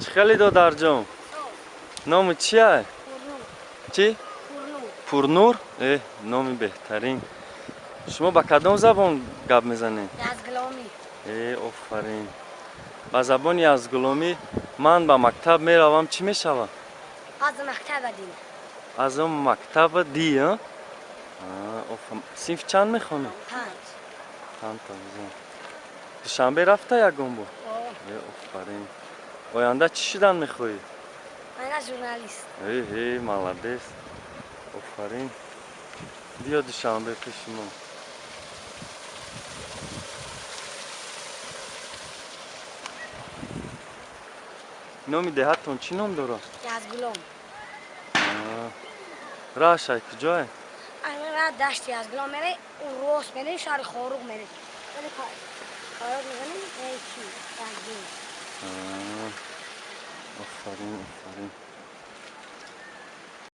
Чӣ хеле, додарҷон? Номи чия? Чӣ? Пурнур. Номи беҳтарин. Шумо ба кадом забон гап мезанед? Язгуломӣ. Офарин. Ба забони язгуломӣ ман ба мактаб меравам чӣ мешавад? Аз мактаба ди. Аз мактаба ди. Синф чанд мехонӣ? Панҷ. Душанбе рафта ягон бор? Офарин. Оянда чӣ шудан мехоҳӣ? Оянда журналист. Э, молодец, офарин. Биё Душанбе пеши мо. Номи деҳатон чӣ ном дорад? Язгулом. Раҳшай куҷое? Ра дашти Язгулом мере, рост мере, шаҳри Хоруғ мере. Хоруғ мезанем, чи Язгулом. Офарин, офарин.